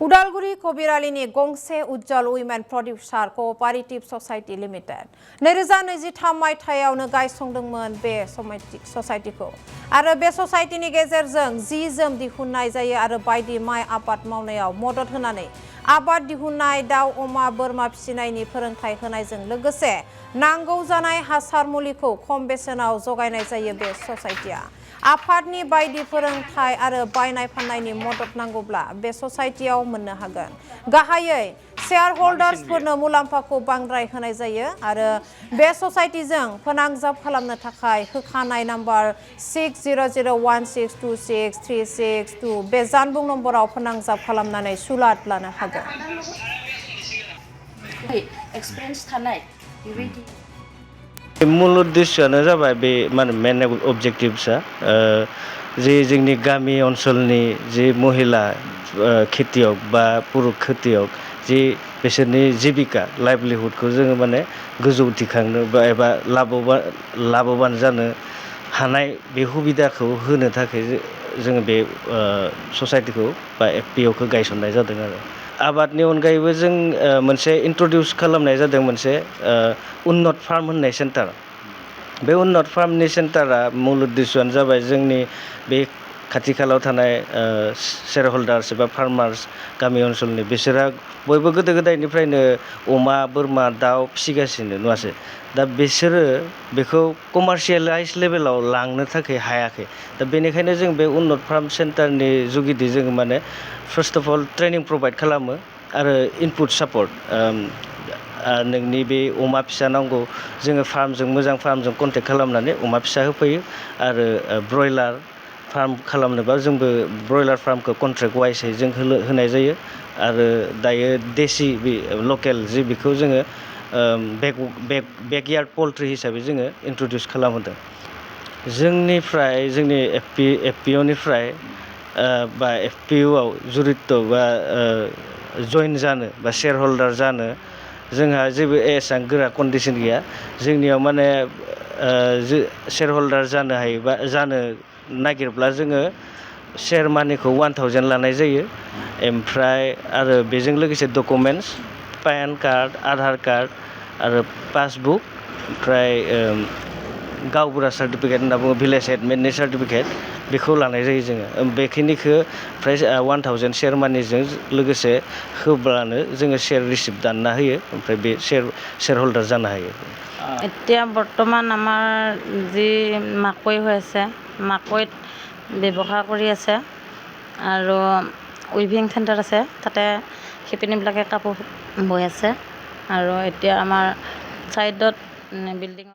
उदालगुरि कबिरालिनि गंसे उज्जवल women producer कोअपारेटिव society limited 2023 मायथाइयावनो गायसंदोंमोन बे ससाइटिखौ आरो बे ससाइटिनि गेजेरजों जि जोम दिहुननाय जायो आरो बायदि माइ आबाद मावनायाव मदद होनानै आबाद दिहुननाय दाउ अमा बोरमा फिसिनायनि फोरोंथाय होनायजों लोगोसे नांगौ जानाय हासार मुलिखौ खम बेसेनाव जगायनाय जायो। बे ससाइटिया आफादनि बायदि फोरोंथाय आरो बायनाय फाननायनि मदद नांगौब्ला बे ससाइटियाव मोननो हागोन। गाहायै शेयार होल्डार्सफोरनो मुलाम्फाखौ बांद्राय होनाय जायो आरो बे ससाइटिजों फोनांजाब खालामनो थाखाय होखानाय नाम्बार 6001626362 बे जानबुं नम्बराव फोनांजाब खालामनानै सुलाद लानो हागोन। एक्सपिरियेन्स थानाय बेबायदि मूल उद्देश्यआनो जाबाय बे मेन अबजेक्टिव्सआ जे जोंनि गामि ओनसोलनि जे महिला खेतियक बा पुरुष खेतियक जे बिसोरनि जिबिका लाइभलिहुडखौ जोङो गोजौ दिखांनो एबा लाभवान जानो हानाय बे सुबिदाखौ होनो थाखाय जोङो बे ससाइटिखौ बा एफपिअखौ गायसननाय जादों आरो आबादनि अनगायैबो जों मोनसे इन्ट्रडिउस खालामनाय जादों मोनसे उन्नत फार्म होननाय सेन्टार। बे उन्नत फार्मनि सेन्टारा मूल उद्देश्यआनो जाबाय जोंनि बे खाथि खालायाव थानाय शेयार होल्डार्स एबा फार्मार्स गामि ओनसोलनि बिसोरहा बयबो गोदो गोदायनिफ्रायनो अमा बोरमा दाउ फिसिगासिनो नङासै। दा बिसोरो बेखौ कमार्शियेलाइज लेभेलाव लांनो थाखाय हायाखै। दा बेनिखायनो जों बे उन्नत फार्म सेन्टारनि जुगिदि जोङो first of all training provide खालामो आरो इनपुट सापर्ट नोंनि बे अमा फिसा नांगौ जोङो मोजां फार्मजों कन्टेक्ट खालामनानै अमा फिसा होफैयो आरो ब्रयलार फार्म खालामनोबा जोंबो ब्रयलार फार्मखौ कन्ट्रेक्ट वाइसै जों होनाय जायो आरो दायो देसि बे लकेल जे बेखौ जोङो बेकयार्ड पल्ट्रि हिसाबै जोङो इन्ट्रडिउस खालामहोदों। जोंनि एफपिअनिफ्राय बा एफपिअआव जुरित बा जइन जानो बा शेयार होल्डार जानो जोंहा जेबो एसेबां गोरा कन्डिसन गैया। जोंनियाव शेयार होल्डार जानो हायोबा जानो नागिरब्ला जोङो शेयार मानिखौ 1000 लानाय जायो। ओमफ्राय आरो बेजों लोगोसे documents pan card Aadhaar card आरो पासबुक ओमफ्राय गावबुरा सार्टिफिकेट होनना बुङो भिलेज एडमिननि सार्टिफिकेट बेखौ लानाय जायो जोङो। बेखिनिखौ फ्राय 1000 शेयार मानिजों लोगोसे होब्लानो जोङो शेयार रिसिप्ट दानना होयो ओमफ्राय बे शेयार होल्डार जानो हायो। এতিয়া বৰ্তমান আমাৰ যি মাকৈ হৈ আছে মাকৈত ব্যৱহাৰ কৰি আছে আৰু উইভিং চেণ্টাৰ আছে তাতে শিপিনীবিলাকে কাপোৰ বৈ আছে আৰু এতিয়া আমাৰ ছাইডত বিল্ডিং